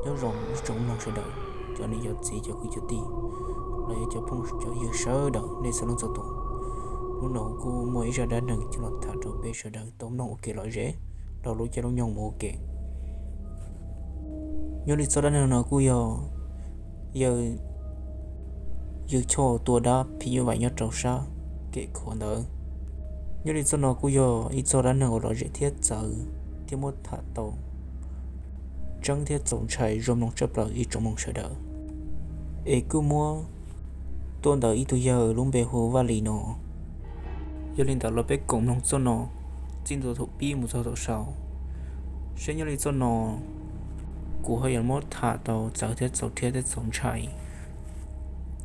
Nyob zoo ib tsoom mloog sawv daws, cov niam cov txiv cov kwv cov tij, los yog cov phooj cov ywg sawv daws nej txhua leej txhua tus. Hnub no kuj muaj ib zaj dab neeg coj los tham rau peb sawv daws tau mloog ua ke lom zem rau lub caij lub nyoog mus ua ke. Nyob li txoj dab neeg no kuj yog yawg, yawg Choj tua dab phim nyuj vais nyob rau sab Kem Khuav ntawd. Nyob li txoj no kuj yog ib txoj dab neeg uas lom zem thiab txawv thiab muab tham tau tseeb thiab txaus ntshai zoo mloog tshaj plaws ib tsoom mloog sawv daws. Es kuj muab tuaj ntawm ib tug yawg lub npe hu Vaj Lis no. Yog li ntawd los peb koom mloog txoj no txij ntua thaum pib mus txog thaum xaus, seb nyob li txoj no kuv ho yuav muab tham tau txawv thiab txaus rhiab thiab txaus ntshai,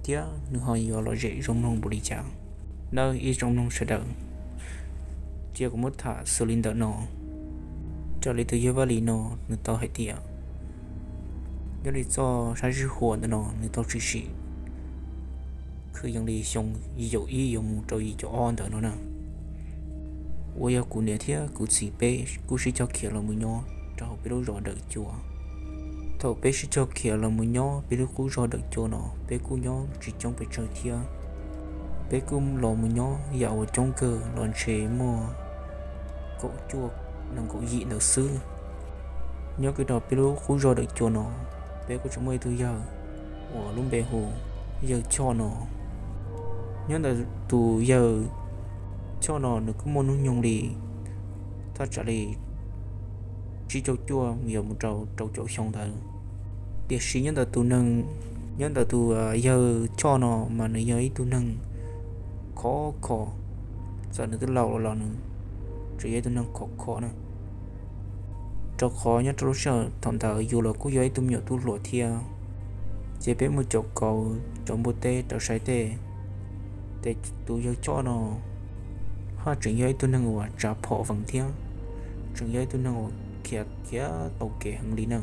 thiab nws ho yuav lom zem zoo mloog npaum li cas nawb ib tsoom mloog sawv daws. Cia kuv muab tham xws li ntawm no. Raws li tus yawg Vaj Lis no, nws tau hais tias nyob li txoj sab sij huam ntawm no nws tau tshwm sim kwv yees li xyoo yim caum ib yuav mus rau yim caum ob ntawd no na, uas yog kuv niam thiab kuv txiv peb kuj sib cog khiav los mus nyob rau hauv peb lub zos Dawm Cua. Thaum peb sib cog khiav los mus nyob peb lub qub zos Dawm Cua no, peb kuj nyob tsis coob pes tsawg thiab. Peb kuj los mus nyob yam uas coob kawg los ntshe muaj kaum cuaj nees nkaum yim ntawd xwb. Nyob kiag rau peb lub qub zos Dawm Cua no, peb kuj tseem muaj ib tug yawg uas lub npe hu yawg Choj no. Nyob ntawm tus yawg Choj no nws kuj muaj hnub nyoog li thaj tsam li tsib caug cuaj yuav mus rau rau caum xyoo ntawd. Tiam sis nyob ntawm tus neeg, nyob ntawm tus yawg Choj no mas nws yog ib tug neeg khov kho, txawm nws twb laus los nws tseem yog ib tug neeg khov kho na. Rau qhov nyob rau lub sij hawm thaum ntawd yus los kuj yog ib tug me nyuam tub hluas thiab, ces peb mus caum kauv cov npua teb rau saib tej, ces tus yawg Choj no haj tseem yog ib tug neeg uas tsav phom vees thiab, tseem yog ib tug neeg uas khiav khiav tau kev heev li na.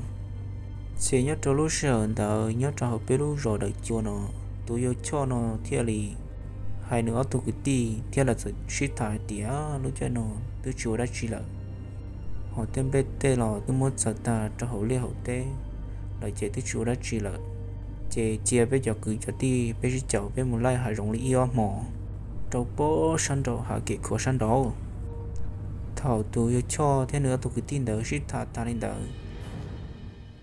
Ces nyob rau lub sij hawm ntawd nyob rau hauv peb lub zos Dawm Cua no, tus yawg Choj no thiaj li hais nws ob tug kwv tij thiab lawv txawm sib tham hais tias lub caij no twb tsis ua dab tsi lawm, ho tej nplej tej los twb muab txaws tag rau hauv liaj hauv teb lawm ces twb tsis ua dab tsi lawm. Ces cia peb cov kwv cov tij peb sib caum peb mus laij hav zoov li ib ob hmos rau pob sab nraum hav Kem Khuav sab nraud. Thaum tus yawg Choj thiab nws ob tug kwv tij ntawd sib tham tas li ntawd,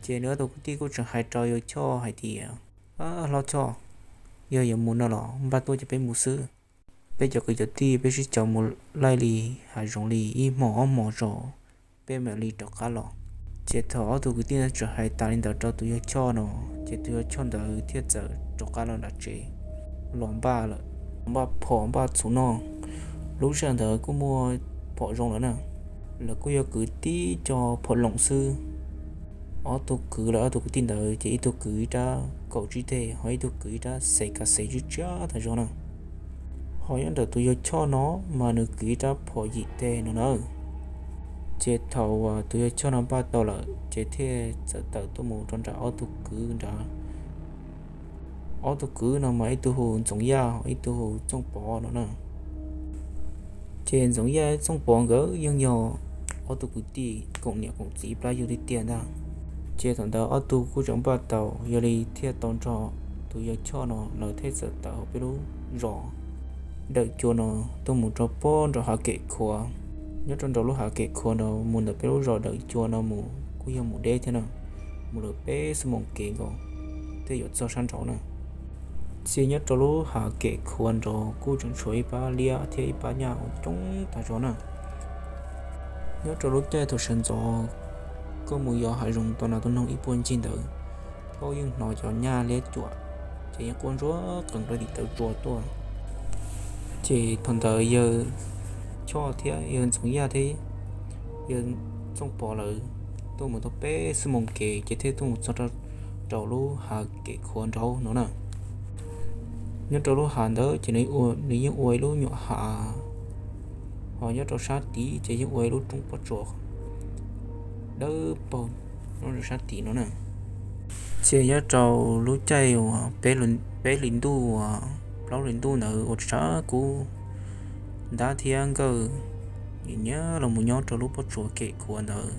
ces nws ob tug kwv tij kuj tseem hais rau yawg Choj hais tias, Hlob Choj, yog yuav mus no los npaj tuaj ces peb mus xwb. Peb cov kwv cov tij peb sib caum mus laij li hav zoov li ib hmos ob hmos tso, peb mam li rov qab los. Ces thaum ob tug kwv tij ntawd tseem hais tas li ntawd rau tus yawg Choj no, ces tus yawg Choj ntawd thiaj txawm rov qab los nram tsev los npaj lawm, npaj phom npaj txhuv noj. Lub sij hawm ntawd kuj muaj phom zoo lawm na, lawv kuj yog kwv tib co phom loos xwb. Ob tug kwv lawv ob tug kwv tij ntawd ces ib tug kwv ib rab kaum tsib teg, ho ib tug kwv ib rab xes kas xes tsib tsiab tas zog na. Ho nyob ntawm tus yawg Choj no mas nws kwv ib rab phom yim teg no na. Ces thaum uas tus yawg Choj no npaj tau lawm ces thiaj txawm tawm tuaj mus rau nram ob tug kwv nrad. Ob tug kwv no mas ib tug hu Ntxoov Yaj, ib tug hu Txooj Pov no na. Ces Ntxoov Yaj thiab Txooj Pov nkawd yeej yog ob tug kwv tij koom niam koom txiv plab yug tiag tiag ntag. Ces thaum ntawd ob tug kuj tseem npaj tau, yog li thiaj tau nrog tus yawg Choj no lawv thiaj txawm tawm hauv peb lub zos Dawm Cua no tuaj mus rau pob nram hav Kem Khuav. Nyob rau nram lub hav Kem Khuav no mus ntawm peb lub zos Dawm Cua no mus kuj yog mus deb thiab na, mus lawm peb xuab moos kev nkaus thiaj yuav txog sab nraud na. Ces nyob rau lub hav Kem Khuav nraud kuj tseem tshuav ib pab liab thiab ib pab nyaj uas coob tas zog na. Nyob rau lub caij thaum sawv ntxov koj mus yos hav zoov tau nas tau noog ib puag ncig ntawd, koj yeej hnov cov nyaj liab cuam ces yeej quaj ntsuag qees rau tim taw tsua tuaj. Ces thaum ntawd yawg Choj thiab yawg Ntxoov Yaj thiab yawg Txooj Pov lawv tuaj mus tau peb xuab moos kev ces thiaj tuaj mus txog rau lub hav Kem Khuav nraud no na. Nyob rau lub hav ntawd ces nws yeej ua ib lub nyuam hav, ho nyob rau sab tid ces yeej ua ib lub roob pob tsuas dawb paug nyob rau sab tid no na. Ces nyob rau lub caij uas peb hlis ntuj uas plaub hlis ntuj ntawd uas tshav kub, ntab thiab nkawj nyiam nyiam los mus nyob rau lub pob tsuas Kem Khuav ntawd.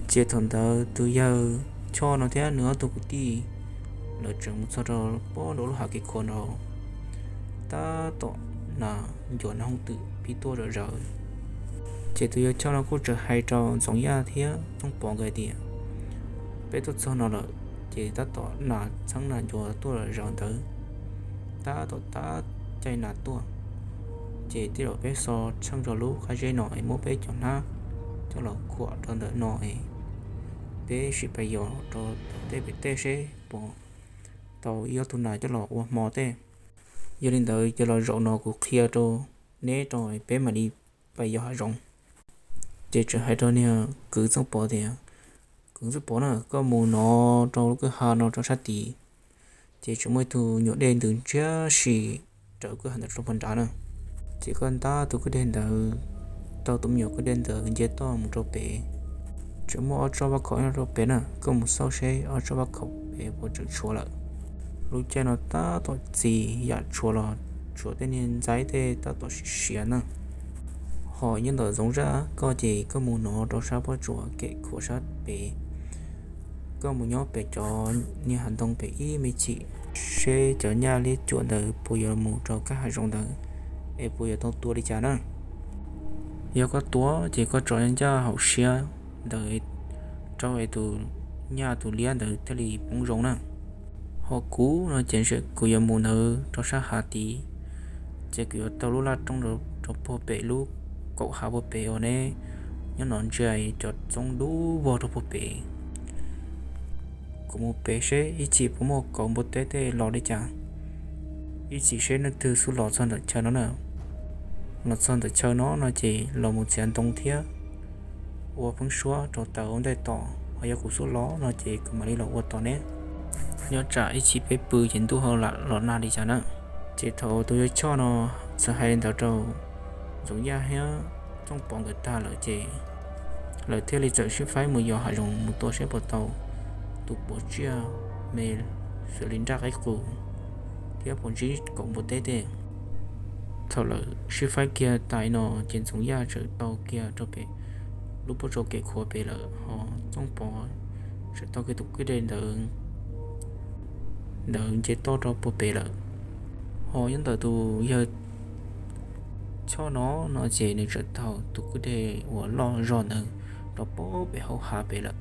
Ces thaum ntawd tus yawg Choj no thiab nws ob tug kwv tij lawv tseem mus txog rau pob nram lub hav kev khuav nraud, tab tom nas ncuav nas hooj twm pib tuaj zom zaws. Ces tus yawg Choj no kuj tseem hais rau Ntxoov Yaj thiab Txooj Pov nkawd tias, peb tuaj txog no lawm, ces tab tom nas txheeb nas ncuav tuaj zom zaws ntawd, tab tom tab caij nas tuaj, ces tej zaum peb xo tsheej rau lub qab zeb no es muab peb cov hnab coj los khuam rau ntawm no es peb sim pais yos rau tom tej pem tej seb puas tau ib ob tug nas coj los ua hmo tej. Yog li ntawd ces los zaum no kuv qhia rau neb rau peb mam li pais yos hav zoov. Ces tseem hais rau niag kwv Txooj Pov tias, kwv Txooj Pov na, koj mus no rau lub kwj ha no rau sab tid, ces tseem muaj ib tug nyuam dej ntws ntsiab si raws kwj ha ntawd rau puag nrad na. Ces koj ntab tus kwj deg ntawd, taug tus me nyuam kwj deg ntawd nce toj mus rau pem, tseem muaj ob tsob vaj khaum nyob rau pem na, koj mus xauj seb ob tsob vaj khaum pem puas tseem tshuav lawm. Lub caij no tab tom txi, yam tshuav los tshuav tej niag ntxaib tej tab tom siav siav na. Ho nyob ntawm Ntxoov Yaj koj ces koj mus no rau sab pob tsuas kem khuav sab pem, koj mus nyob pem cov niag hav ntoo pem ib me chim, seb cov nyaj liab cuam ntawd puas yuav mus rau kab hav zoov ntawd es puas yuav tau tua li cas na. Yog koj tua ces koj tso ncaj hauv siab ntawd rau es tus nyaj tus liab ntawd thiaj li poob zoo na. Ho kuv no ces ntshe kuv yuav mus ntawd rau sab hav tid, ces kuv yuav taug lub laj roob rau puag pem lub kaum hav puag pem uas neb nyob no ntsia cov txoob dub vog rau puag pem. Kuv mus pem seb ib chim puas muaj kauv npua teb tej los li cas, ib chim seb leej twg xub los txog ntawm chaw no na. Los txog ntawm chaw no no ces los mus txiav ntoo thiab ua pheeb suab rau taws ua ntej tos, ho yog kuv xub los no ces kuv mam li los ua tos neb. Nyob tsam ib chim peb pw ces ntuj ho lam los nag li cas na. Ces thaum tus yawg Choj no txawm hais li ntawd rau Ntxoov Yaj thiab Txooj Pov nkawd tag lawm ces lawv thiaj li txawm sib faib mus yos hav zoov mus tua seb puas tau tus puav tsiaj me xws li nraj qaib qus thiab puas ntsib kauv npua teb tej. Thaum lawv sib faib kiag tas no ces Ntxoov Yaj txawm taug kiag rau pem lub pob tsuas kem khuav pem lawm, ho Txooj Pov txawm taug kiag tus kwj deg ntawd ntawd nce toj rau puag pem lawm. Ho nyob ntawm tus yawg Choj no no ces nws txawm taug tus kwj deg uas loj zog ntawd rau puag pem hauv hav pem lawm,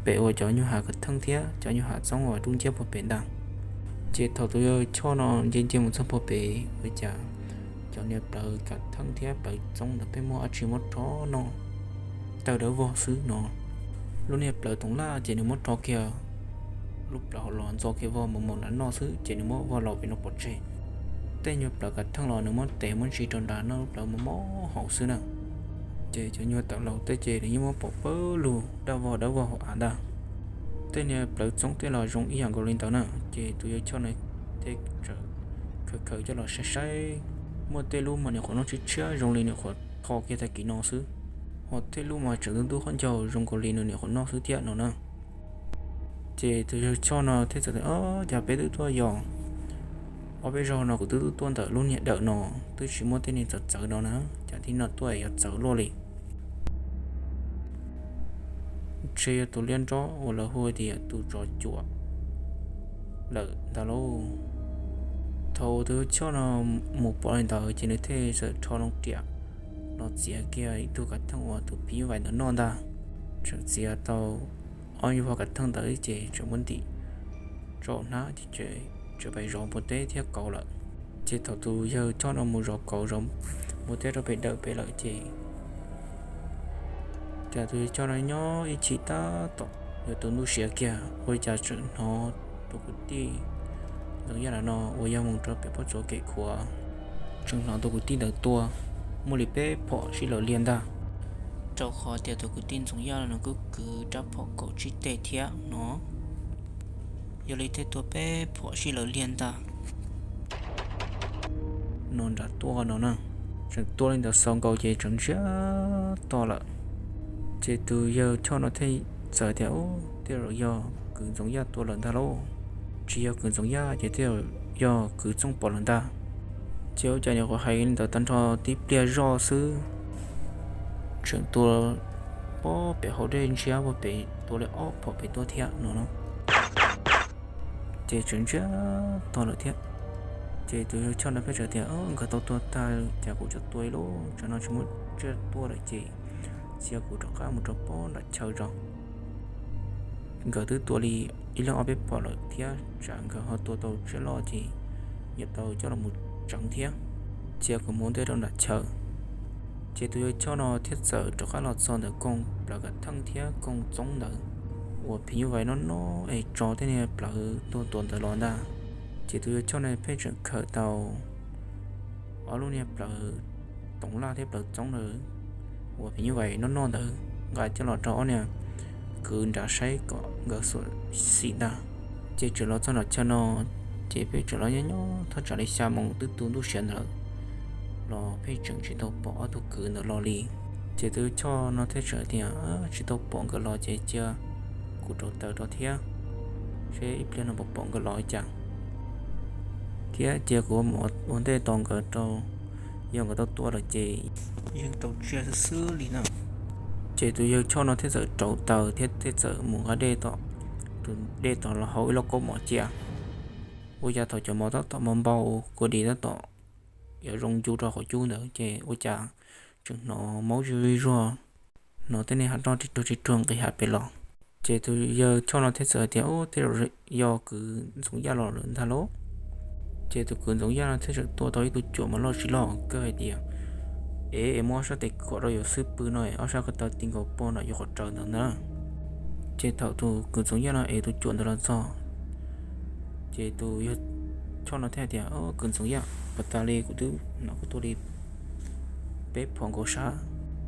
pem uas cov nyuag hav kav theej thiab cov nyuag hav txoob uas dub nciab puag pem ntag. Ces thaum tus yawg Choj no nce nce mus txog puag pem ua cas cov niag plawv kav theej thiab plawv txoob ntawd pheej muaj dab tsi muab rho noj tawg dawb vog xwb no. Lub niag plawv toov laj ces nws muab rho kiag lub plawv hauv los ntxo kiag vog mus mus nram noj xwb ces nws muab vog los pem no pov tseg. Tej nyuag plawv kav theej los nws muab tes muab ntsis rau nrad noj lub plawv mos mos hauv xwb na. Ces cov nyuag tawm laus tej ces nws yeej muab pov pawg lug daj vog dawb vog hauv av ntag. Tej niag plawv txoob tej los zoo ib yam nkaus li ntawd na, ces tus yawg Choj no thiaj txawm khaws khaws coj los saib saib, muaj tej lub mas nws nyuam qhuav noj tshiab tshiab zoo li nws nyuam qhuav tho kiag tag kis no xwb, ho tej lub mas tseem ntub ntub qhob ncaug zoo nkaus li nws nyuam qhuav noj xwb thiab no na. Ces tus yawg Choj no thiaj txawm tias, o, cas peb twb tuaj yos ob peb zaug no kuv twb tuaj ntawm lub niag dawm no twb tsis muaj tej niag txawv txawv no na, cas tib no tuaj yuav txawv luaj li. Ntshe yog tus liab nrob uas lawv hu tias tus tsov cuam lawm ntag lauj. Thaum tus yawg Choj no mus pom li ntawd ces nws thiaj txawm rho loo riam los txiav kiag ib tug kav theej uas tus phim nyuj vais ntawd noj ntag. Tseem txiav tau ob nyuag vog kav theej ntawd ces tseem muab ntim rau hnab ces tseem pais zov npua teb thiab kauv lawm. Ces thaum tus yawg Choj no mus zov kauv zov npua teb rau pem dawm pem lawm ces cas tus yawg Choj no nyob ib chim tab tom yuav tu ntuj siav kiag ua li cas tseem hnov tus kwv tij Ntxoov Yaj no uas yog mus rau pem pob tsuas kem khuav, tseem hnov tus kwv tij ntawd tua muaj li peb phom sib law liag ntag. Rau qhov tias tus kwv tij Ntxoov Yaj no nws kuj kwv rab phom kaum tsib teg thiab no, yog li thiaj tua peb phom sib law liag ntag. No nram tuaj no na, tseem tua li ntawd xaus nkaus ces tseem ntsiag to lawm. Ces tus yawg Choj no thiaj txawm tias, u, tej zaum yog kwv Ntxoov Yaj tua lawm ntag lauj. Tsis yog kwv Ntxoov Yaj ces tej zaum yog kwv Txooj Pov lawm ntag. Ces ua cas nyuam qhuav hais li ntawd tag nrho tib pliag zoj xwb, tseem tua pob pem hauv dej ntsiab puag pem tua li ob phom pem tuaj thiab no na. Ces tseem ntsiag to lawm thiab. Ces tus yawg Choj no pheej tseem tias, Nkawd tau tua tag, cas kuv tseem tua ib lub, tsam no tsis muaj tsiaj tuaj lawm ces cia kuv rov qab mus rau pob nram chaw tso. Nkawd twb tua li ib leeg ob peb phom lawm thiab, tsam nkawd ho tua tau tsiaj loj ces yuav tau coj los mus tseev thiab. Cia kuv mus ua ntej rau nram chaw. Ces tus yawg Choj no thiaj txawm rov qab los txog ntawm koog plaws kav theej thiab koog txoob ntawd uas phim nyuj vais noj noj es tso tej niag plawv tuag tuag ntawd los ntag. Ces tus yawg Choj no pheej tseem khawm tau ob lub niag plawv toov laj thiab plawv txoob ntawd uas phim nyuj vais noj noj ntawd nqa coj los rau ob niag kwv nrad saib kom nkawd xyuam xim ntag. Ces tseem los txog nram chaw no, ces pheej tseem los nyob nyob thaj tsam li xya moos twb tu ntuj siav ntawd los pheej tseem tsis tau pom ob tug kwv ntawd los li. Ces tus Choj no thiaj tseem tias, Tsis tau pom nkawd los ces cia kuv rauv taws rau thiab, seb ib pliag no puas pom nkawd los li cas, thiab cia kuv mus ua ntej tos nkawd rau, yog nkawd tau tua lawm ces yeej tau tsiaj xwb xwb li na. Ces tus yawg Choj no thiaj txawm rauv taws thiab thiaj txawm mus nqa dej tom, tus dej tom los hauv ib lub kaub mom cia. Ua cas thaum cov mov tab tom npau npau kua dis tab tom yuav zoo ncu rau qhov cub ntawd ces ua cas tseem hnov maub zuj zuag, hnov tej niag hav roj ris ruag ris ruag nqis hav pem los. Ces tus yawg Choj no thiaj txawm hais tias, Ub, tej zaum yog kwv Ntxoov Yaj los lawm ntag lauj. Ces tus kwv Ntxoov Yaj no thiaj tseem tua tau ib tug cuam mas loj tsis loj kawg hais tias, Ev, es muab ob sab tes khuam rau yus xub pwg no, ob sab ko taw ti nkaus pog nram yus qhov raws ntawd ntag. Ces thaum tus kwv Ntxoov Yaj no ev tus cuam ntawd los txog, ces tus yawg Choj no thiaj tias, Kwv Ntxoov Yaj, puas tas li kuv twb hnov koj tua li peb phom nkaus sab,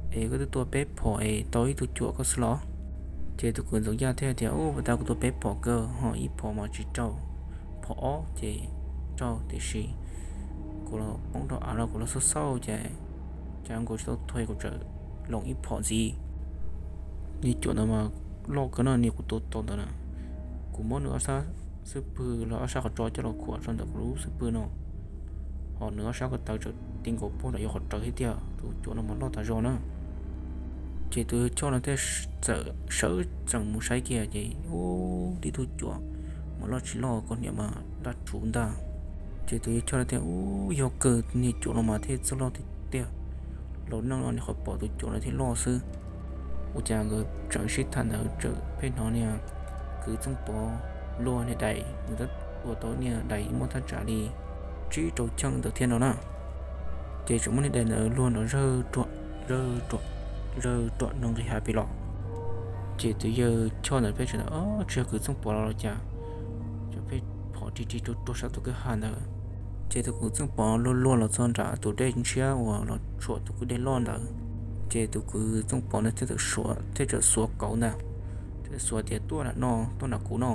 es koj twb tua peb phom es tau ib tug cuam koj xwb los? Ces tus kwv Ntxoov Yaj thiaj tias, Ub, puas tas kuv tua peb phom kawg ho ib phom mas tsis raug, phom ob ces raug, tiam sis kuv los poob rau av los kuv los xauj xauj ces cas nkaus tsis tau thuav kuv txawm loos ib phom ntxiv. Niag cuam ntawd mas loj kawg no, niag kuv tua tau ntawd na, kuv muab nws ob sab xub pwg los ob sab qhov tso coj los khuam rau ntawm kuv lub xub pwg no, ho nws ob sab ko taw tseem ti nkaus pog nram yus qhov raws thiab tiag. Tus cuam no mas loj tas zog na. Ces tus yawg Choj no thiaj txawm sawv tsees mus saib kiag ces ub, tib tug cuam mas loj tsis loj, kaus hniav mas daj rhuv ntag. Ces tus yawg Choj no tias, Ub, yog kawg, niag cuam no mas thiaj txawj loj tiag tiag, laus neej no niag qhov pom tus cuam no thiaj loj xwb. Ua cas nkawd tseem sib tham ntawd txawm pheej hnov niag kwv Txooj Pov luag niag dais, nws twb ua tau niag dais muaj thaj tsam li tsib rau cheej ntawd thiab no na. Ces tseem muab niag dais ntawd luag nrov zawg ruam zawg ruam zawg ruam no nqis hav pem los. Ces tus yawg Choj ntawd pheej tseem tias, Tsis yog kwv Txooj Pov los los cas, cov pheej phom ris ris ruag ruag sab tus kwj ha ntawd. Ces tus kwv Txooj Pov luag luag los txog nram tus dej ntshiab uas los tshuam tus kwj dej loj ntawd. Ces tus kwv Txooj Pov no thiaj txawm xuav, thiaj txawm xuav kauv ntag, thiaj xuav tias, Tuaj nram no, tuaj nram kuv no,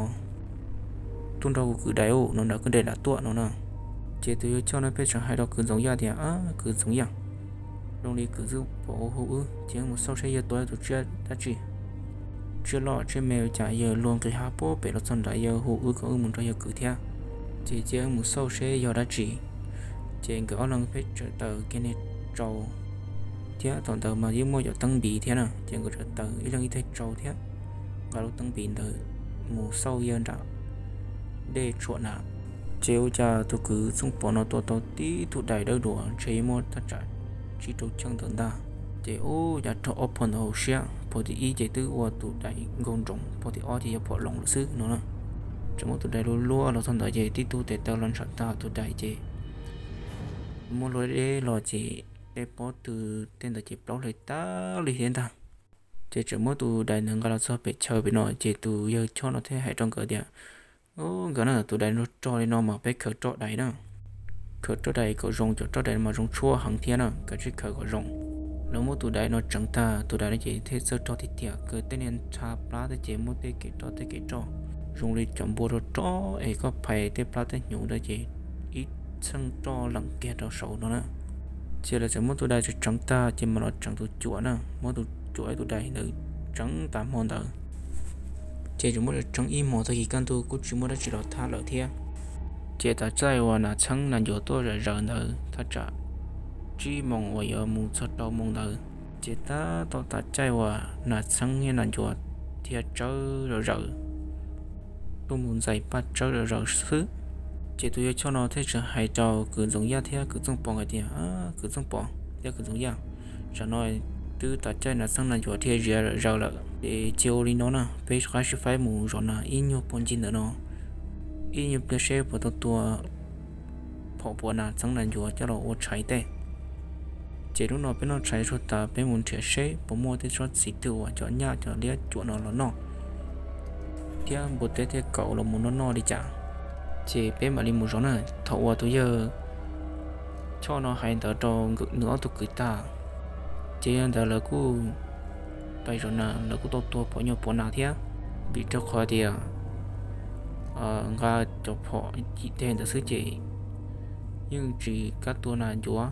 tuaj nrog kuv kwv dais ub, no nram kwj dais nram tuaj no na. Ces tus yawg Choj no pheej tseem hais rau kwv Ntxoov Yaj tias, Kwv Ntxoov Yaj, zoo li kwv Txooj Pov hu wb ces wb mus xauj seb yawg tua tus tsiaj dab tsi, tsiaj loj tsiaj me, cas yawg luag nqis hav puag pem los txog nrad, yawg hu wb kom wb mus nrog yawg kwv thiab. Ces cia wb mus xauj seb yog dab tsi. Ces nkawd ob leeg pheej tseem taws kiag niag tsau thiab, thaum ntawd mas yeej muaj cov teeb npiv thiab na, ces nkawd tseem taws ib leeg ib teg tsau thiab nqa lub teeb npiv ntawd mus xauj yawg nram dej tshuam na. Ces ua cas tus kwv Txooj Pov no tua tau tib tug dais dawb duav ntshe muaj thaj tsam tsib rau cheej ntawd ntag. Ces ub, cas raug ob phom ntawd hauv siab, phom thib ib ces twb ua tus dais nkaug nroos, phom thib ob ces yog phom loos lawm xwb no na. Tseem muab tus dais luag luag los txog ntawd ces tib tug tes taw los ntshav tag tus dais ces muab luag deb los ces tej pob tw tej ntawd ces plaub hle tag li thiab ntag. Ces tseem muab tus dais ntawd nqa los txog pem chaw pem no ces tus yawg Choj no thiaj hais rau nkawd tias, Nkawd na, tus dais no rog li no mas peb khaws roj dais na, khaws roj dais kom zoo, cov roj dais mas zoo tshuaj heev thiab na, kav tsij khaws kom zoo. Lawv muab tus dais no tseev tag, tus dais no ces thiaj txawj rog tiag tiag, kawg tej niag ntsha plab tej ces muaj tej kev roj tej kev roj zoo li cov npua rog rog es koj phais tej plab tej hnyuv ntawd ces ib txheej roj leem kiag rau saud no na. Ces lawv txawm muab tus dais tseev tseev tag ces mam los tseev tus cuam na, muab tus cuam ib tus dais ntawd tseev tas hmo ntawd. Ces tseem muab tseev ib hmos tag kis kaj ntug kuj tsis muaj dab tsi los thab lawm thiab. Ces tav caij uas Nas Txheeb Nas Ncuav tuaj zom zaws ntawd thaj tsam tsib moos uas yuav mus txog rau moos ntawd, ces tab tom tav caij uas Nas Txheeb thiab Nas Ncuav dhia tsawb zom zaws, tuaj mus ntxais paj tsawb zom zaws xwb. Ces tus yawg Choj no thiaj tseem hais rau Kwv Ntxoov Yaj thiab Kwv Txooj Pov hais tias, Kwv Txooj Pov thiab Kwv Ntxoov Yaj, tsam no twb tas caij nas txeeb nas ncuav dhia ziav zom zaws lawm, ces cia ua li no na, peb rov qab sib faib mus zov nas ib nyuag puag ncig ntawm no, ib nyuag pliag seb puas tau tua phom puas nas txeeb nas ncuav coj los ua tshais tej. Ces hnub no peb noj tshais tsuag tas peb mus nrhiav seb puas muaj tej tsob txiv twg uas cov nyaj cov liab cuam no los noj, thiab npua teb thiab kaus los mus noj noj li cas, ces peb mam li mus zov na. Thaum uas tus yawg Choj no hais ntawd rau nws ob tug kwv tag, ces yog ntawd lawv kuj pais zov nas, lawv kuj tau tua phom nyuag puas nas thiab, vim rau qhov tias nqa cov phom yim teg ntawd xwb ces yeej tsis kam tua nas ncuav,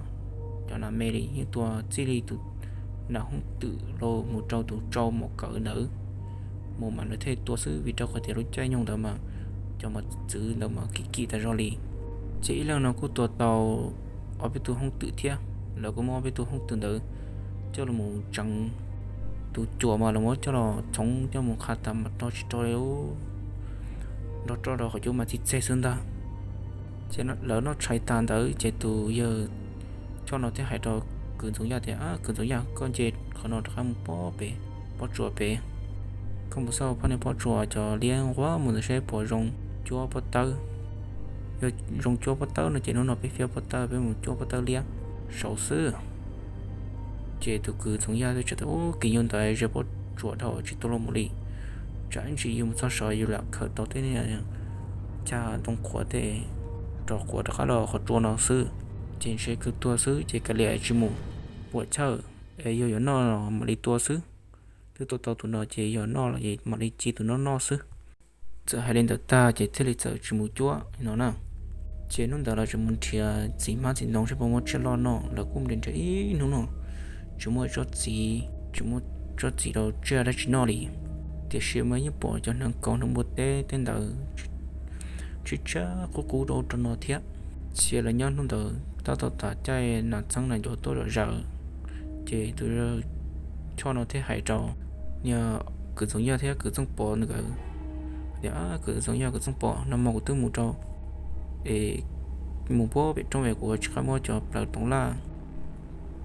cov nas me li, yeej tua txij li tus nas hoob twm los mus rau tus tsau mom kawm ntawd mus mas lawv thiaj tua xwb, vim rau qhov tias lub caij nyoog ntawd mas cov mos txwv ntawd mas kim kim tas zog li. Ces ib leeg no kuj tua tau ob peb tug hoob twm thiab, lawv kuj muab ob peb tug hoob twm ntawd coj los tseev tus cuam mas los muab coj los txhoov coj mus qha tas mas rog tsis rog li, nrog roj rau qhov cuab mas txij txeg xwb ntag. Ces lawv noj tshais tas ntawd ces tus yawg Choj no thiaj hais rau Kwv Ntxoov Yaj tias, Kwv Ntxoov Yaj, koj nce qhov no rov qab mus pob pem pob tsuas pem, koj mus xauj phab niag pob tsuas cov liab nquag mus ntawd seb puas zoo cuab pob tawb. Yog zoo cuab pob tawb no ces hnub no peb fiab pob tawb, peb mus cuab pob tawb liab saud xwb. Ces tus Kwv Ntxoov Yaj thiaj tias, Ub, kis yug ntawd ze pob tsuas dhau tsis tuaj los mus li, tsam ib ntsis yus mus txog saud yus lam khawm tau tej niag cag ntoo qhuav tej rov quav rov qab los qhov tsua no xwb, ces ntshe kawg tuag xwb ces kav liam tsis mus puam chawj, es yog yuav noj mam li tua xwb. Twb tua tau tus no ces yog noj los mam li ci tus no noj xwb. Txawm hais li ntawd tag ces thiaj li txawm tsis mus cuab no na. Ces hnub ntawd lawv tseem mus nrhiav txiv hmab txiv ntoo seb puas muaj tsiaj loj noj, lawv kuj mus nrhiav ib hnub no, tsis muaj tsob txiv, tsis muaj tsob txiv rau tsiaj dab tsi noj li. Tiam sis mas yeej pom cov hneev kauv hneev npua teb tej ntawd tshiab tshiab qub qub rau ub rau no thiab. Cia lawv nyob hnub ntawd tab tom tas caij nas txeeb nas ncuav tuaj zom zaws, ces tus Choj no thiaj hais rau niag Kwv Ntxoov Yaj thiab Kwv Txooj Pov nkawd tias, Kwv Ntxoov Yaj, Kwv Txooj Pov, nag hmo kuv twb mus rau, es mus puag pem roob es kuv tsis qab muab cov plaws toov laj,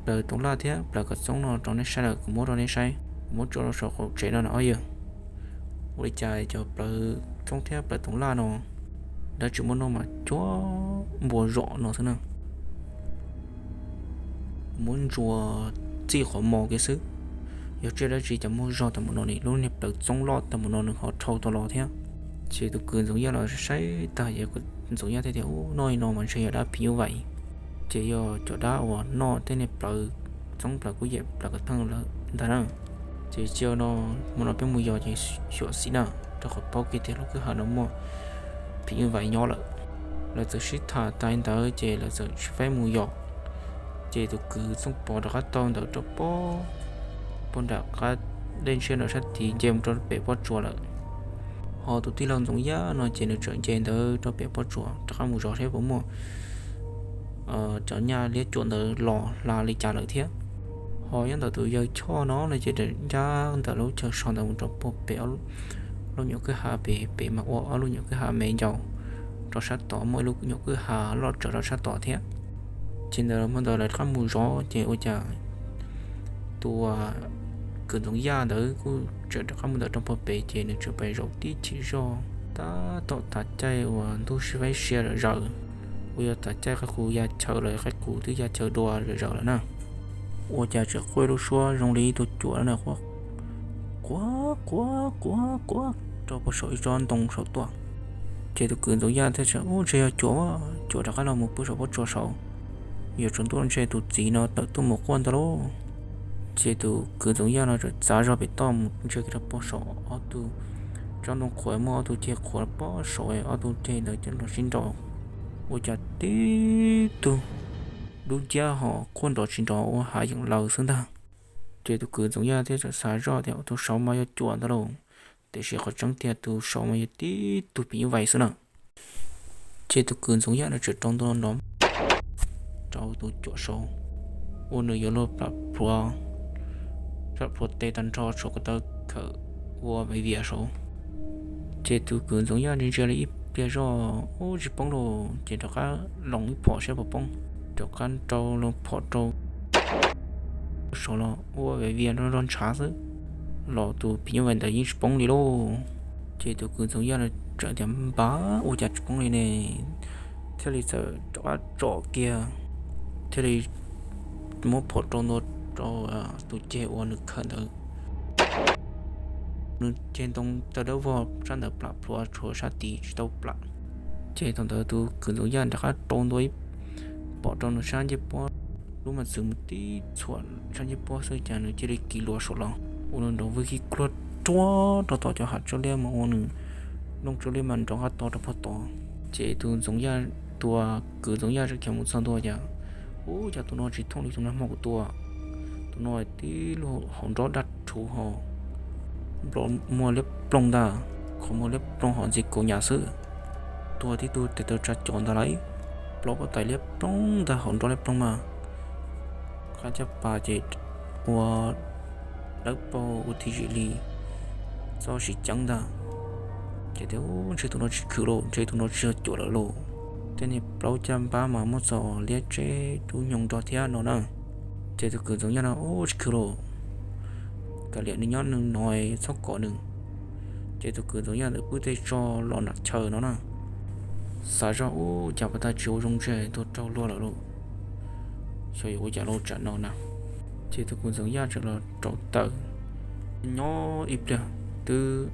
plaws toov laj thiab plaws kom txoob no rau neb saib lawm, kuv muab rau neb saib, kuv muab tso rau saum qaum tsev no na ob yawg. Ua li cas cov plaws txoob thiab plaws toov laj no dab tsi muab noj mas cuab npua zom no xwb na, muab ntsuas txij qhov mos kiag xwb. Yog tsiaj dab tsi cas muaj zog tas mus no ne, lub niag plaws txoob loj tas mus no nws ho dhau tau los thiab. Ces tus Kwv Ntxoov Yaj los saib tag ces Ntxoov Yaj thiaj tias, Ub, noj li no mas ntshe yog dab phim nyuj vais, ces yog cov dab uas noj tej niag plaws txoob plaws kub yam plaws kom theej lawm ntag na. Ces cia no, hmo no peb mus yos ces xyuam xim na, rau qhov paub kiag tias lub kwj ha no muaj phim nyuj vais nyob lawm. Lawv txawm sib tham tas li ntawd ces lawv txawm sib faib mus yos. Ces tus Kwv Txooj Pov rov qab taug ntawd rau pob, puag nram qab dej ntshiab nram sab tid nce mus rau pem pob tsuas lawm. Ho tus tij laug Ntxoov Yaj no ces nws tseem nce ntawd rau pem pob tsuas rov qab mus zov seb puas muaj cov nyaj liab cuam ntawd los hla li cas lawm thiab. Ho nyob ntawm tus yawg Choj no no ces ncaj ntawm lub chaw so ntawd mus rau puag pem lub nyuam kwj ha pem, pem mas ua ob lub nyuam kwj ha me ncauj, rau sab tod muaj ib lub nyuam kwj ha loj tsawv rau sab tod thiab. Ces ntawd hmo ntawd lawv rov qab mus zov ces ua cas tus Kwv Ntxoov Yaj ntawd kuj tseem rov qab mus ntawm rau puag pem ces nws tseem pais zaum tib chim zog tab tom tas caij uas ntuj sib faib sia zom zaws, uas yog tas caij qaib qus ya chaw lawm, qaib qus twb ya chaw dua zom zaws lawm na. Ua cas tseem quaj lub suab zoo li ib tug cuam na, quaj quaj quaj quaj rau puag saum ib tsob ntoo saum tuaj. Ces tus Kwv Ntxoov Yaj thiaj tias, Ub, ntshe yog cuam, cuam rov qab los mus puag saum pob tsuas saud, yuav tsaus ntuj ntshe tus txiv no tawm tuaj mus quaj ntag lauj. Ces tus Kwv Ntxoov Yaj no txav zog pem toj mus ntsia kiag rau puag saum ob tug tsob ntoo qhuav, muaj ob tug ceg qhuav pob saud, ob tug ceg ntawd los sib nraus, ua cas tib tug dub nciab ho quaj nrov tsis nrov ua hav yeem laws xwb ntag. Ces tus Kwv Ntxoov Yaj thiaj txawm xav zoj tias, Tus saud mas yog cuam ntag lauj, tiam sis qhov tseeb tiag tus saud mas yog tib tug phim nyuj vais xwb na. Ces tus Kwv Ntxoov Yaj no tseem rau ntua nrov rau tus cuam saud, ua nws yuav luag plam plhuav, plam plhuav tes tag nrho, tshuav ko taw khawm ua viv vias saud. Ces tus kwv Ntxoov Yaj ntsia ntsia li ib pliag zoj ub tsis poob los ces rov qab loo ib phom saib puas poob. Rov qab rau loo phom rau saud los ua viv vias nrog ntshav xwb, los tus phim nyuj vais ntawd yeej tsis poob li lauj. Ces tus kwv Ntxoov Yaj txawm tias npab ua cas tsis poob li ne, thiaj li txawm rov qab tsom kiag, thiaj li muab phom rau ntua rau tus ceg uas nws khawm ntawd. Nws ceg ntoo tawg dawb vog sab ntawd plam plhuav tshuav sab tid tsis tau plam. Ces thaum ntawd tus kwv Ntxoov Yaj rov qab rau ntua ib phom rau nws sab ncej puab, lub mas txwv mus tib txhuam sab ncej puab xwb cas nws cia li kiv luas saum los ua nws nrov vwg khi kluag ruag rau tom cov hav tsawb liab mas ua nws nplooj tsawb liab mas nrov qab to rau puag tod. Ces tus Ntxoov Yaj, tus kwv Ntxoov Yaj txawm khiav mus txog ntua cas, ub cas tus no tsis thooj li tus nag hmo kuv tua. Tus no tib lub hauv nrob daj rhuv ho nplo muag liab ploog ntag, qhov muag liab ploog ho ntxiv kaus nyam xwb. Tua tib tug tes taw tsa cov ntag lauj, plaub pob tais liab ploog ntag hauv nrob liab ploog mas. Qab caj pas ces ua dawb paug ua thim zim li txoj siv ceeb ntag. Ces tias ntshe tus no tsis khwv lauj, ntshe tus no tsis yog cuam lawm lauj. Tej niag plaub caj npab mas muab txog liab tseb dub nyoog nrog thiab no na. Ces tus kwv Ntxoov Yaj no ub tsis khwv lauj, kav liam nws nyob nws no txhob kom nws. Ces tus kwv Ntxoov Yaj ntawd pub tej tso los nram chaw no na. Xav zoj ub cas pas tag tsis ua zoo ntseg tuag raug luag lawm lauj, xyov yuav ua cas lauj tsam no na. Ces tus kwv Ntxoov Yaj txawm los rau taws, nyob ib pliag twb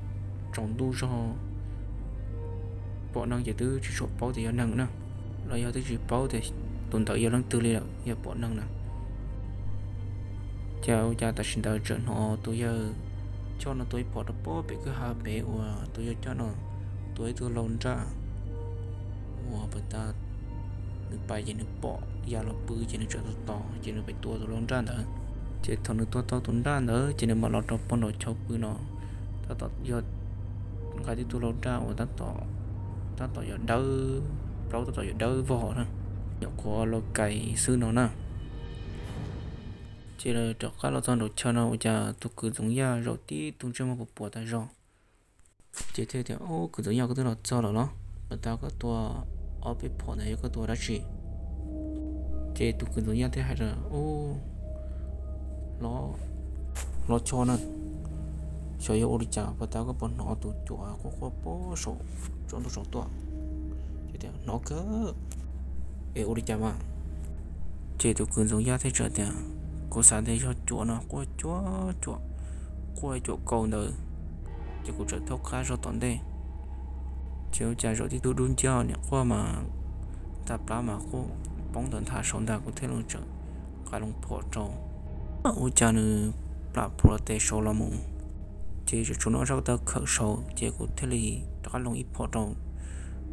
tsaus ntuj zog, pom neeg ces twb tsis tshua paub tias yog neeg na, los yog twb tsis paub tias tus ntawd yog leej twg li lawm yog pom neeg na. Ces ua cas tam sim ntawd txawm hnov tus yawg Choj no tua ib phom rau pem kwj ha pem uas tus yawg Choj no tua ib tug lau nraj uas pas tas nws pais ces nws pom ya los pw ces nws txawm tos tos ces nws pais tua tus lau nraj ntawd. Ces thaum nws tua tau tus nraj ntawd ces nws mam los rau pog nraum chaw pw no, tab tom yog nqa tib tug lau nraj uas tab tom yog dawb, plaub tab tom yog dawb vog na, nyuam qhuav lau kais xwb no na. Ces lawv rov qab los txog nraum chaw no ua cas tus kwv Ntxoov Yaj zaum tib tug ntsej muag puas puas tas zog. Ces thiaj tias, Ub, kwv Ntxoov Yaj, koj twb los txog lawm los? Pas tas koj tua ob peb phom ntawd yog koj tua dab tsi? Ces tus kwv Ntxoov Yaj thiaj hais tias, Ub, hlob Choj na, xyov yog ua li cas pas tas koj puas hnov tus cuam quaj quaj pob saum tsob ntoo saum tuaj? Ces tias, Hnov kawg. Es ua li cas mas? Ces tus kwv Ntxoov Yaj thiaj teb tias, Kuv xav tias yog cuam no quaj cuam, cuam, quaj cuam kaus ntawd, ces kuv txawm thaub qab zog tom ntej. Ces ua cas zaum tib tug dub nciab niam quaj mas ntag plab mas quaj poob ntawm nthav saud ntag, kuv thiaj li txawm nqa loo phom rau. Ua cas nws plam plhuav tes saud los mus, ces tseem tshuav nws ob sab taw khawm saud, ces kuv thiaj li rov qab loo ib phom rau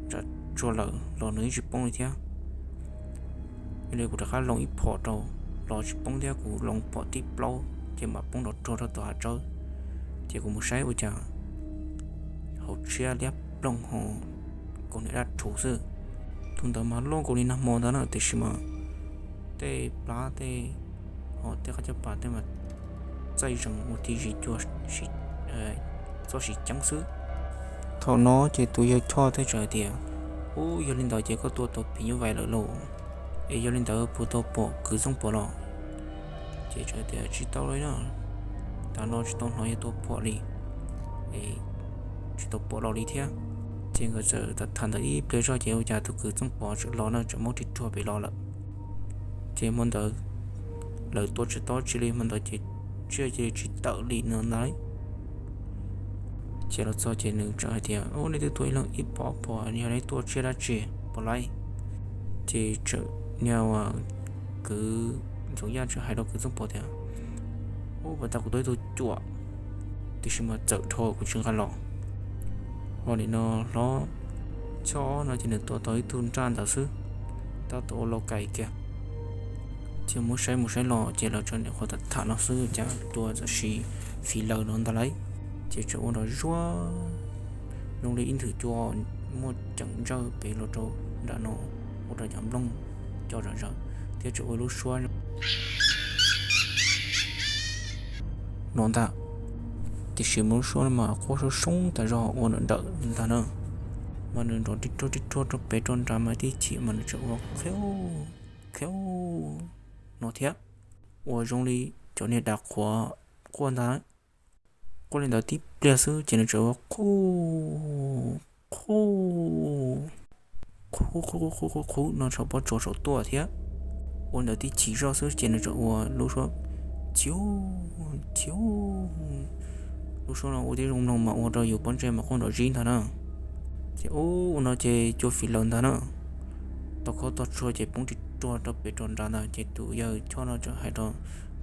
nram tsuag lawm los nws yeej tsis poob li thiab. Yog li kuv rov qab loo ib phom rau los tsis poob thiab, kuv loo phom thib plaub ces mam poob nrov rog rau tom hav tsawb. Ces kuv mus saib ua cas hauv tshiab liab ploog ho kaus hniav daj rhuv xwb. Tus ntawd mas loj nkaus li nag hmo ntawd na, tiam sis mas tej plab tej, ho tej qab caj pas tej mas txaij zees ua thim zis cua, txoj siv ceeb xwb. Thaum no ces tus yawg Choj thiaj txawm hais tias, Ub, yog li ntawd ces koj tua tau phim nyuj vais lawm lauj. Es yog li ntawd puas tau pom kwv Txooj Pov los? Ces txawm tias, Tsis tau li na, tas no tsis tau hnov yog tua phom li, es tsis tau pom los li thiab. Ces nkawd txawm tham tham ntawd ib pliag zog ces ua cas tus kwv Txooj Pov txawm los na, txawm muab ris ruag pem los lawm. Ces hmo ntawd lawv tua tsis tau dab tsi li, hmo ntawd ces tsiaj cia li tsis tawm li no ntag. Ces los txog ces nws txawm hais tias, Ub, nej twb tua ib leeg ib phom ob phom, yog nej tuaj tsiaj dab tsi pom laiv? Ces txawm niag kwv Ntxoov Yaj txawm hais rau kwv Txooj Pov tias, Ub, pas tas kuv tua ib tug cuam, tiam sis mas txawm dhau kuv tsis nqa los. Ho nim no hlob Choj no ces nws tua tau ib tug nraj ntawd xwb, tab tom ua lau kais kiag. Ces muab saib mus saib los ces lawv txawm nyuam qhuav tham tham no xwb cas cua txawm siv fiv lawm no ntag lauj. Ces txawm ua nrov zuag zoo li ib nthwv cua muaj ceem ntsawj pem los rau nram no, ua rau cov nplooj co zom zaws thiab txawm ua lub suab no ntag. Tiam sis mas lub suab no mas quaj soob soob tas zog ua nrawm nrawm ntag na. Mas nws nrov ri ruag ri ruag rau pem rau nrad mas tib chim mas nws tseem ua qhiu qhiu no thiab, ua zoo li cov niag dav qhuav quaj ntag. Quaj li ntawd tib pliag xwb ces nws tseem ua qhu qhu qhu qhu qhu qhu qhu no saum pob tsuas saum tuaj thiab. Ua ntawd tib chim zoj xwb ces nws tseem ua lub suab chiu chiu. Lub suab no ua tib zoo mloog mas ua rau yus pob ntseg mas quaj nrov zib ntag na. Ces ua no ces cua fim lawm ntag na. Tau khob tog tsuag ces poob ris ruag rau pem rau nrad ntag ces tus yawg Choj no tseem hais rau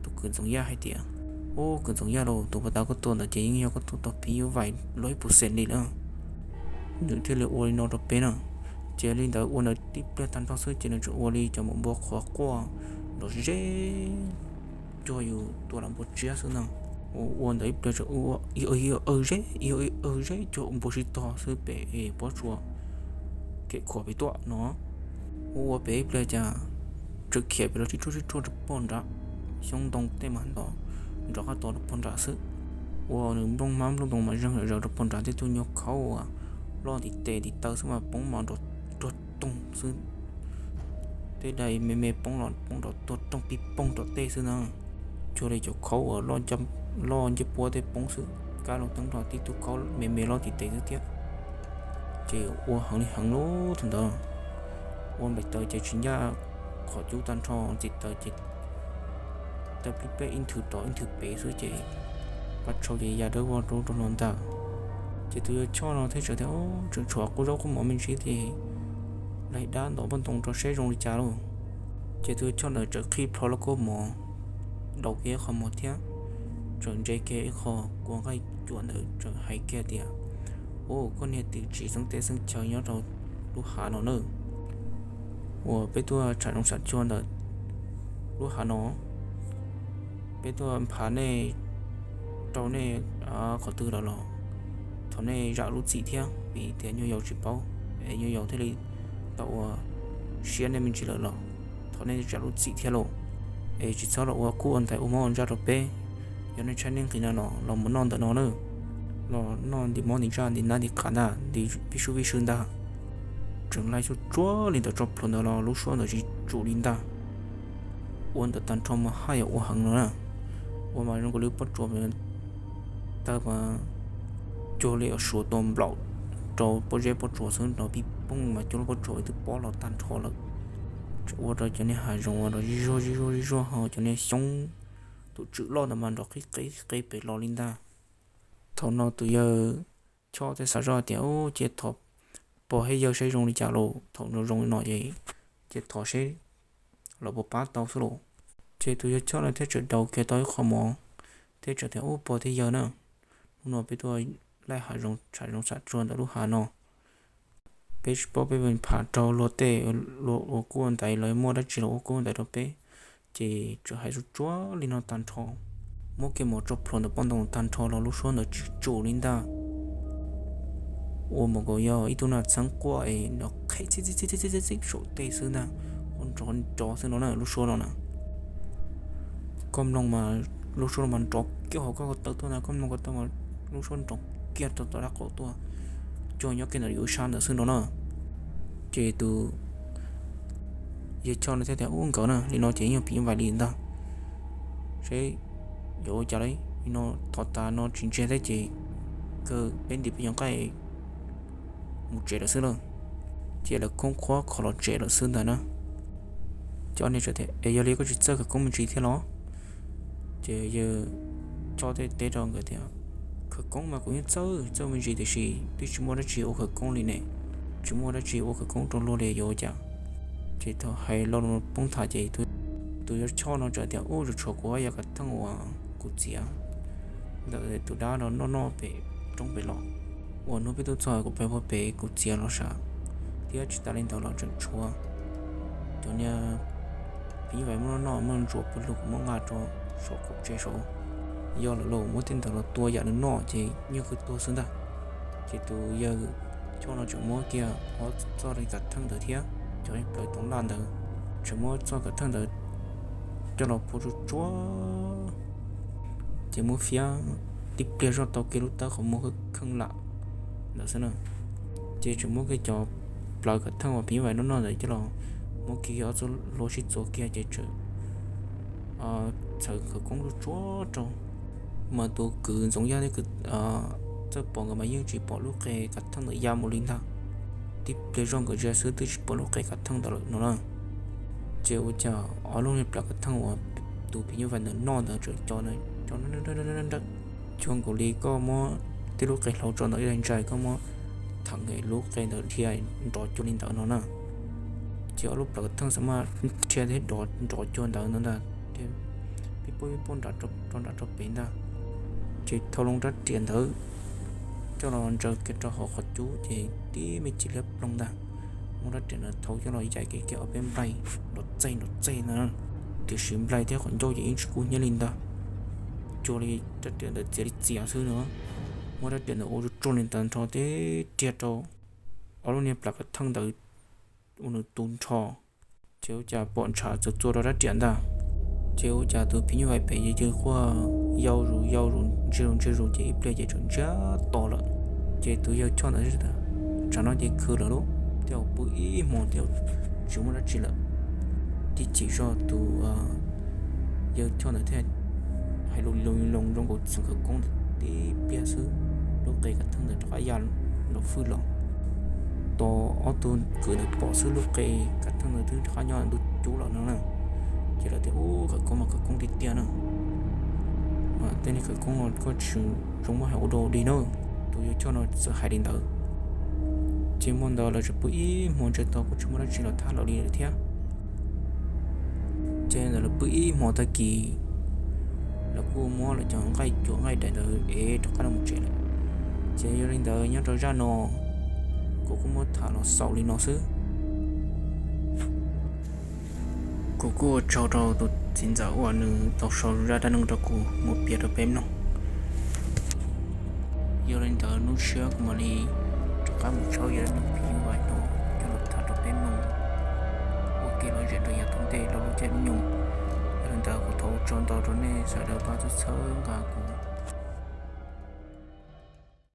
tus kwv Ntxoov Yaj hais tias, Ub, kwv Ntxoov Yaj lauj, tus pas tas koj tua ntawd ces yeej yog koj tus tog phim nyuj vais loj ib puas xees li lawm. Nws thiaj li ua li no rau peb na. Ces li ntawd ua ntawd tib pliag tag nrho xwb ces nws tseem ua li cov maum npua qhuav quaj nrov zeb cuag yus tua lam npua tsiab xwb ntag. Ua ua ntawd ib pliag tseem ua ib aw zeb ib aw zeb cuag npua sib tog xwb pem pob tsuas kev khuam pem tuaj no. Ua ua pem ib pliag cas tseem khiav pem los tib ruaj tib ruaj rau pog nrad, xyoob ntoo tej mas ntov nrov qab to rau pog nrad xwb. Ua nws nplooj hmab nplooj ntoo mas zeeg zom zaws rau pog nrad tej tug nyuag khaub uas loj ntiv tes ntiv taw xwb mas poob mas nrov tuag roog xwb. Tej dais me me poob los poob nrov tuag roog pib poog rau tej xwb na. Cuag li cov khaub uas loj ncej puab tej poob xwb, kab loo teeb nrho tib tug khaub me me loj ntiv tes xwb thiab. Ces ua heev li heev lub thaum ntawd, ua nplaim taws ces tsis ncaj qhov cub tag nrho, txiv taws ces tawg plib pleb ib nthwv tod ib nthwv pem xwb ces paj tshau ces ya dawb vog rau rau no ntag. Ces tus yawg Choj no thiaj tseem tias, Tseem tshuav qub zaub qub mov me ntsis ces laig dab ntov poj ntoo rau seb zoo li cas lauj. Ces tus yawg Choj ntawd tseem qhib plho lauj kaub mov, daus kiag ib qho mov thiab, tseem ntse kiag ib qho kua nqaij cuam ntawd tseem hais kiag tias, Ub, koj niag tim txiv xeeb teb xeeb chaw nyob rau lub hav no na, uas peb tuaj tsham zoov tsham tsuag ntawm lub hav no, peb tuaj nphav nej rau nej qhov twg los los thov nej zam lub txim thiab, vim tias nyuag yaus tsis paub es nyuag yaus thiaj li tau ua siab nej me ntsis lawm los thov nej zam lub txim thiab lauj. Es tsis txhob los ua kub ua ntaiv ua mob ua ntsaj rau peb. Yog nej tshaib nej nqhis no los los mus noj ntawm no na, los noj ntim mob ntim ntsaj ntim nab ntim qav ntag, ntim vij sub vij sw ntag. Tseem laij tsuj tsuag li ntawd tso plhuav ntawd los lub suab ntawd tsis tsum li ntag. Ua ntawd tag nrho mas haj yam ua heev no na, ua mas zoo nkaus li pob tsuas tawg mas cuag li uas suav tua nplaum rau pob zeb pob tsuas xwb no, pib poob mas cuag lub pob tsuas twb pob los tag nrho lawm. Tseem ua rau cov niag hav zoov uas nrov zig zuag zig zuag zig zuag ho cov niag xyoob tus tswm loj ntawd mas nrov qib qeb qeb pem los li ntag. Thaum no tus yawg Choj thiaj xav zoj tias, Ub, cia thov pog thiab yawg seb zoo li cas lauj, thaum zoo zoo li no ces cia thov seb lawv puas pab tau xwb lauj. Ces tus yawg Choj no thiaj tseem daus kiag tau ib qho mov thiab tseem tias, Ub, pog thiab yawg na, hnub no peb tuaj laij hav zoov tsham zoov tsham tsuag ntawm lub hav no, peb tsis paub peb phav raug luag tej, luag ua kub ua ntaiv, lawv muaj dab tsi los ua kub ua ntaiv rau peb. Ces tseem hais tsuj tsuag li no tag nrho, muab kiag mov tso plhuav ntawm poj ntoo tag nrho los lub suab ntawd tsis tsum li ntag. Ua npaum nkaus yog ib tug nas txheeb quaj es nrov qheb txib txib txib txib txib saum tej xwb ntag, quaj nrov nrov xwb no na lub suab no na. Koj mloog mas lub suab no mas nrov kiag hauv koj ko taw tuaj ntag, koj mloog ko taw mas lub suab nrov kiag rau tom dab qaum tuaj, cuag nyob kiag ntawm yus sab ntawd xwb no na. Ces tus yawg Choj no thiaj tias, Ub, nkawd na, li no ces yeej yog phim nyuj vais li ntag. Seb yuav ua cas li, li no thov tas no tsis ntsiag thiab ces kawg peb ntim peb cov nqaij mus tsev lawm xwb lauj. Ces lawv khoob qhuab kho los tsev lawm xwb ntag na. Cov niag txawm tias, Es yog li koj tsis txawj khawv koob me ntsis thiab los? Ces yawg Choj thiaj teb rau nkawd tias, Khawv koob mas kuv yeej txawj, txawj me ntsis tiam sis twb tsis muaj dab tsi ua khawv koob li ne, tsis muaj dab tsi ua khawv koob rau luag li yuav ua cas? Ces thaum hais lo lus poob tham ces tus yawg Choj no txawm tias, Ub, tsuas tshuav kuv ob yav kav theej uas kuv txiav ntawm tus dab no noj noj pem roob pem los, uas hnub peb tuaj txog kuv pem puag pem kuv txiav los sav, thiab tsis tas li ntawd los tseem tshuav cov niag phim nyuj vais muab noj noj muab ntsuas pw lug kuv muab nqa rau saum qaum tsev saud. Yog lawm los muab tej ntawd los tua yam nws noj ces nyuag qw tuag xwb ntag. Ces tus yawg Choj no tseem muab kiag ob txoj kav theej ntawd thiab cov plaws toov laj ntawd, tseem muab txoj kav theej ntawd coj los phua tsuj tsuag, ces muab fiab tib pliag zoj tau kiag lub tawb qhov muag kheej lam ntawd xwb na. Ces tseem muab kiag cov plaws kav theej uas phim nyuj vais noj noj ntawd coj los muab kiag ob txoj hlua sib txuas kiag ces txawm txhawv khawv koob tsuag tsuag rau. Mas tus kwv Ntxoov Yaj thiab kwv Txawj Pov nkawd mas yeej tsis pom lub qe kav theej ntawd ya mus li ntag. Tib pliag zoj nkawd ntsia xwb twb tsis pom lub qe kav theej ntawd lawm no na. Ces ua cas ob lub niag plaws kav theej uas tus phim nyuj vais ntawd noj ntawd tseem co, co nrawm nrawm, cuag nkaus li koj muab tib lub qe hlau tso ntawm ib daim ntsais, koj muab theem lub qe ntawd dhia nrov cuag li ntawd no na. Ces ob lub plaws kav theej xav mas dhia thiab nrov cuag ntawd ntag, pib pib pib rau nram rau pem ntag. Ces thau loo rab riam ntawd coj los ntsaws kiag rau hauv qhov cub ces tib me ntsis liab ploog ntag. Muab rab riam ntawd thau coj los yaim kiag kiag ob peb nplaig nrov txaij nrov txaij ntag. Tiam sis nplaig thiab qhov ncauj ces yeej tsis kub hnyiab li ntag, cuag li rab riam ntawd txias li txias xwb no. Muab rab riam ntawd ua tsuag tsuag li ntawd nrho tib riag rau ob lub niag plaws kav theej ntawd ua nws tu nrho. Ces ua cas pom ntshav txawm txua rau rab riam ntag. Ces ua cas tus phim nyuj vais pem ces cia li quaj yau zus yau zus ntsiag zus ntsiag zus ces ib pliag ces txawm ntsiag to lawm. Ces tus yawg Choj ntawd tias, tsam no ces khwv lawm lauj, tej zaum pw ib hmo tej zaum tsis muaj dab tsi lawm. Tib chim zoj tus yawg Choj ntawd thiaj hais lus lus loo zoo nkaus txheem khawv koob ntawd tib pliag xwb, lub qe kav theej ntawd rov qab ya los fwj los. Tos ob tug kwv ntawd pom xwb lub qe kav theej ntawd twb rov qab nyob ntu cub lawm no na. Ces lawv tias, ub, khawv koob mas khawv koob tiag tiag na. Tej niag khawv koob no koj tsis zoo muab hais ua dog dig na. Tus yawg Choj no txawm hais li ntawd. Ces hmo ntawd lawv tseem pw ib hmo ntsiag to kuj tsis muaj dab tsi los thab lawv li lawm thiab. Ces ntawd lawv pw ib hmo tag kis, lawv kuj muab lawv cov nqaij cuam nqaij daim ntawd ev rov qab los tsev lawm. Ces yog li ntawd nyob rau zaj no kuv kuj muab tham los xaus li no xwb. Kuv kuj ua tsaug rau tus txiv ntxawm uas nws tau sau zaj dab neeg rau kuv mus piav rau peb mloog. Yog li ntawd hnub tshiab kuv mam li rov qab mus tshawb yog dab neeg phim nyuj vais no coj los tham rau peb mloog ua kev lom zem rau yav tom ntej rau lub caij lub nyoog. Yog li ntawd kuv thov ua tsaug ntau rau nej sawv daws pab txhawb nqa kuv.